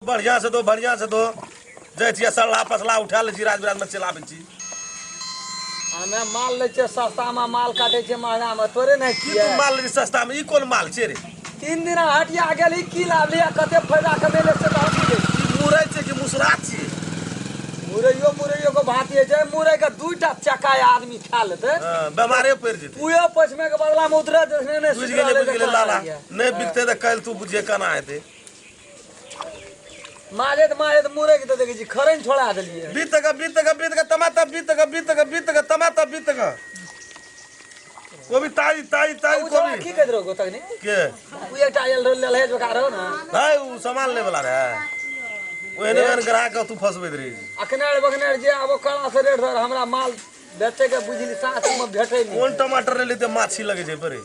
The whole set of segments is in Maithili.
बढ़िया से दो, बढ़िया से दो। जाइ छियै सड़ला पसला उठा लै छी, राज बिराज में चलि आबै छी। हमे माल लै छियै सस्ता में, माल काटै छियै महंगा में, तोरे नहि की छियै। तू माल लै छी सस्ता में? ई कोन माल छै रे? 3 दिन हटिया गेली, की लाभ लिया, कते फायदा कमेले से तऽ हम बुझै छी। ई मुरै छै कि मुसरा छियै? मुरैयो मुरैयो के भाती है छै, मुरै के 2टा चक्का आदमी खा लेतै। हँ, बेमारे पड़ि जेतै। पुयो पचमे के बदला में उतरे जखने नहि बुझि गेलै, बुझि गेलै लाला। नहि बिकतै तऽ काल्हि तू बुझिए केना हेतै। माजैत माजैत मुरै के तऽ देखै छी खरैन छोड़ा देलियै। 20 टका, 20 टका, 20 टका, टमाटर 20 टका, 20 टका, 20 टका, टमाटर 20 टका। कोबी ताजी, ताजी, ताजी उ छोड़ा कोबी। की कहैत रहो तखनी? के? उ एकटा आयल रहो, लेलहे जोका रहो ने। है, उ सामान ले वाला रहे। ओहने ओहन ग्राहक के तू फंसबैत रही। अखने बखने जे आबो कड़ा से रेट धर, हमरा माल बेचे के बुझली साँझ में भेटै नहि। कोन टमाटर लेली ते माछी लगे छै परे?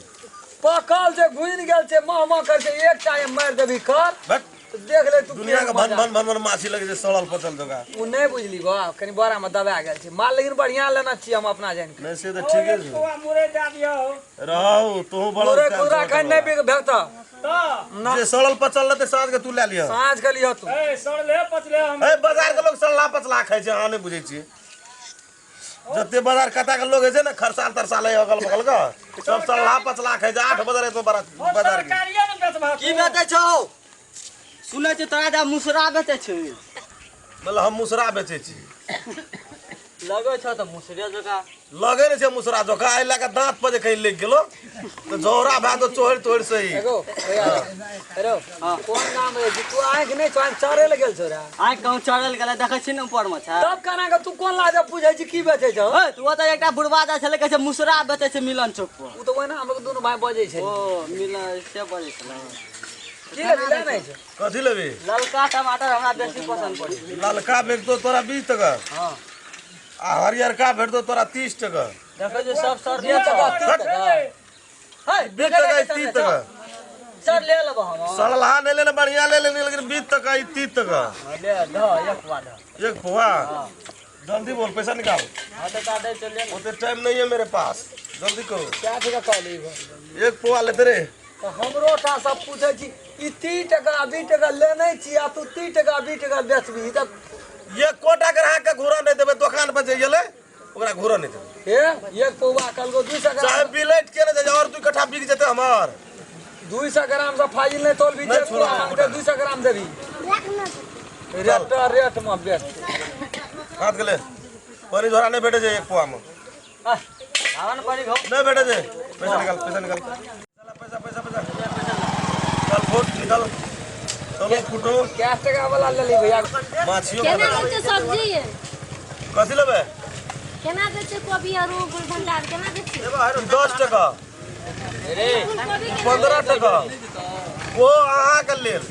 पकल छै, घुनि गेल छै, मह मह करै छै, एकटा जे मारि देबही कर। बट तऽ देख ले तू दुनिया के केहन भन मजा। भन भन भन माछी लगे छै, सड़ल पचल जगह। ओ नहि बुझली बा, कनि बोरा में दबा गेल छै माल, लेकिन बढ़िया लेना छियै हम अपना जानि के। नहि से तऽ ठीके छै। पौआ मुरै दए दियौ। रहू तू बड़ा मुरै खुदरा खाइ नहि बिक भेटत। तऽ ना। जे सड़ल पचल रहतै साँझ के तू लए लिह। साँझ के लिह तू। ए सड़ले पचले हम। ए बाजार के लोग सड़ला पचला खाइ छै, अहाँ नहि बुझै छियै। जते बाजार कता के लोग है छै ने, खरसाल तरसाल है अगल बगल के, सब सड़ला पचला खाइ छै। 8 बजे राति में बाजार के। तरकारिए ने बेचबा। की बेचै छौ? सुनै छी तोरा दा मुसरा बेचै छै। मतलब हम मुसरा बेचै छी। लगै छौ तऽ मुसरे जकाँ। लगै नहि छै मुसरा जकाँ, एहि लए कऽ दाँत पर जे कहीं लागि गेलो तऽ झौरा भए तो चोहरि तोहरि सही। एगो भैया हेलो, कोन गाम रे? तू आँखि नहि छौ, आँखि चढ़े लए गेल छौ रे? आँखि कहूँ चढ़ल गेलै, देखै छी ने ऊपर मे छै। तब केना के तू कोन लाजे पूछै छी की बेचै छौ? हे, तऽ ओतऽ एकटा बुढ़बा जाइ छलै, कहै छै मुसरा बेचै छै मिलन चौक पर। ओ तऽ ओहिना हम दुनू भाय बजै छै। ओ मिलन से बजै छलै। की लेबही? ले नहि छै। कथी लेबही? ललका टमाटर हमरा बेसी पसन्द पड़ै छै। ललका भेटतो तोरा 20 टका। हँ। आ हरियरका भेटतो तोरा 30 टका। देखै छी सब सर 20 टका, 30 टका। है, 20 टका, 30 टका। सर ले लेबो हम। सड़लहा नहि लेने, बढ़िया ले लेने, लेकिन 20 टका ई 30 टका। हँ, ले दह, एक पुआ दह। एक पुआ? जल्दी बोल, पैसा निकाल। हाँ तो ता दे, चल ले। ओते टाइम नहीं है मेरे पास, जल्दी करो। क्या टका कहली? एक पुआ लेते रे। तऽ हमरो टा सब पूछै छी, ई 30 टका 20 टका लेने छी आ तू 30 टका 20 टका बेचबही तऽ? एकोटा ग्राहक के घूरा नहि देबै, दोकान पर जे गेलै ओकरा घूरा नहि देबै। हे, एक पौआ कहलको 200 ग्राम। चाहे बिलट के नहि जाय, और 2 कट्ठा बिक जेतै हमर। 200 ग्राम से फाजिल नहि तोलबी। नहि जे छोड़ब। पौआ मांगतै 200 ग्राम देबी, रेट रेट में बेच। हाथ गेलै, पानी झोरा नहि भेटै छै एक पौआ मे। आवन पानी खाओ। नहि भेटै छै। पैसा निकाल, पैसा निकाल, चला, पैसा पैसा पैसा, चल फुट निकल, चलो फुटो। कै टका वाला लेली भैया? माछियो केना खाना। दै छै सब्जी? कथी लेबै? केना दै छै कोबी आरू भंडार केना दै छै? 10 टका। फूलकोबी केना? 15 टका ओ अहाँके लेल।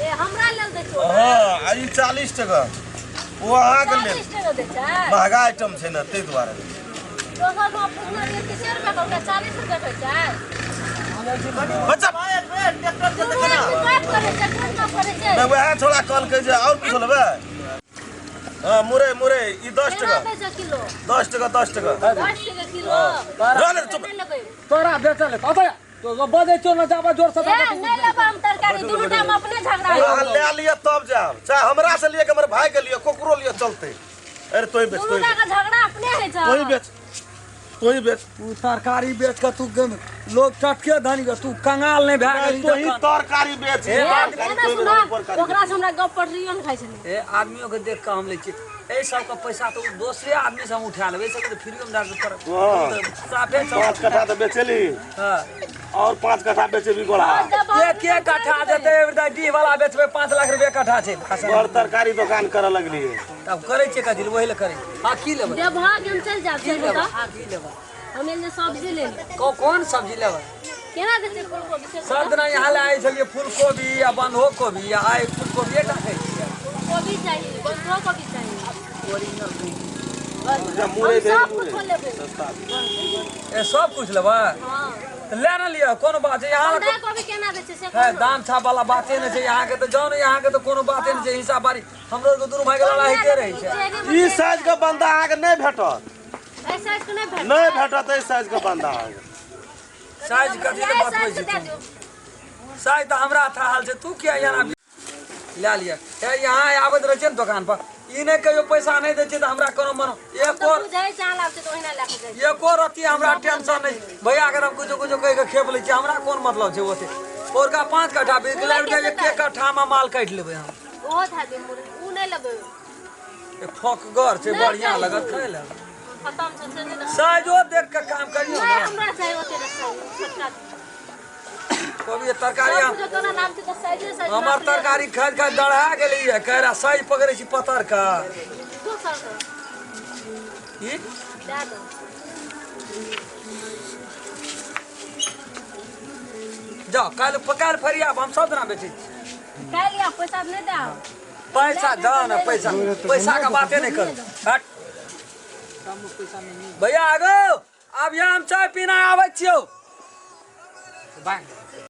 ए, हमरा लेल दै छै? हँ, आ ई 40 टका ओ अहाँके लेल। 40 टका दै छै? महगा आइटम छै ने, ताहि दुआरे। दोसर गाँव पुछना रहियै 30 रुपया कहलकै, 40 रुपया कहै छै। बच्चा दुनू आदमी बात करै छै, कोन गप करै छै? नहि, वएह छोड़ा कहलकै जे आओर कुछो लेबै। हँ, मुरै मुरै ई 10 केना टका दै छै किलो? 10 टका, 10 टका। 10 टका किलो? रह ने, चुप। नहि लेबै। तोरा बेचल है ओतऽ तो बजै छौ ने, जाबा जोर से। ए, नहि लेबै हम तरकारी, दुनू टाइम अपने झगड़ा होइ अहाँ छै। लए लिअ तब जायब, चाहे हमरा से लिअ कि हमर भाई के लिअ, ककरो लिअ चलतै। अरे तोही बेच। दुनू तोही टा के झगड़ा अपने होइ छै। तोही बेच, तोही बेच। तू तरकारी बेच के तू लोग टटके धनी के, तू कंगाल नहि भए गेली? तोही तखन। तरकारी बेच। ए, तरकारी एना तोही सुना, बेच, तरकारी। ओकरा से हमरा गप पटरियो ने खाइ छलै। ए, आदमियों के देख के हम लै छियै। एहि सबके पैसा तऽ ओ दोसरे आदमी से हम उठा लेबै, एहि सबके तऽ फ्रीमे दए देबै। हँ। साफे छौ। 5 कट्ठा तऽ बेचेली। हँ। और 5 कट्ठा बेचेबी गोला। एक एक कट्ठा देतै, डीह वाला बेचबै, 5 लाख रुपया कट्ठा छै भाषण। बड़ तरकारी दोकान करऽ लगलियै। तब करै छियै कथी लए? ओहि लए करै छियै। हँ, की लेबै? देवहा के हम चलि जायब। की चलबै लेबै? तऽ हँ, की लेबै? हम एलियै सब्जी ले ले। कोन सब्जी लेबै? केना दै छै फूलकोबी से? सब दिना यहाँ लए आयल छलियै फूलकोबी आ बन्धो कोबी, आ आइ फूलकोबिए टा खाइ छियै। कोबी चाही, बन्धो कोबी चाही। मुरै हम दे। सब मुरै कुछो लेबै। सस्ता। ए, सब कुछ लेबै? हँ। तऽ ले ने लिअ, कोनो बात छै यहाँ? बन्धा कोबी केना दै छै से है कहू ने। दाम छाप वाला बाते नहि छै यहाँके तऽ, जाउ ने, यहाँके तऽ कोनो बाते नहि छै। हिसाब बारी हमरो आरके दुनू भाइके लड़ाइ होइते रहै छै। ई साइज के बंदा अहाँके नहि भेटत। एहि साइज के नहि भेटत? नहि भेटत एहि साइज के बंदा अहाँके। साइज कथी लए एहि बतबै साइज छी के दए तू? दियौ। साइज तऽ हमरा थाहल छै, तू किया एना? लए लिअ। हे, यहाँ आबैत रहै छै ने दोकान पर, ई नहि कहियो पैसा नहि दै छै तऽ हमरा कोनो मनो एको बुझै छै अहाँ लाबै छै तऽ ओहिना लए कऽ जाइ छै। एको रत्ती हमरा टेंशन नहि। भैया अगर हम कुछो कुछो कहि कऽ खेप लै छियै, हमरा कोन मतलब छै ओते। पोरका 5 कट्ठा बिक गेलै, एक कट्ठामे माल काटि लेबै हम। ओहो धए दियौ मुरही, उ नहि लेबै। फोकगर छै, बढ़िया लगत खाय लए। खतम छै से नहि तऽ साइजो देख के काम करियौ नहि ने। हमरा चाही ओते नहि साइज छोटका। कोबी तरकारी सब बुझो तोरा नाम छै तऽ साइजे साइज। हमर तरकारी खाइत खाइत दढ़ा गेलै ये, कह साइज पकड़ै छी पतर का। दोसर के ई दए दो। जाओ काल्हि काल्हि फरियाब, हम सब दिना बेचै छी। काल्हि आब पैसा नहि देब। पैसा दऽ ने, पैसा पैसा के बाते नहीं करू। हट भैया, आगो आब यहाँ हम चाय पीना आबै छियौ।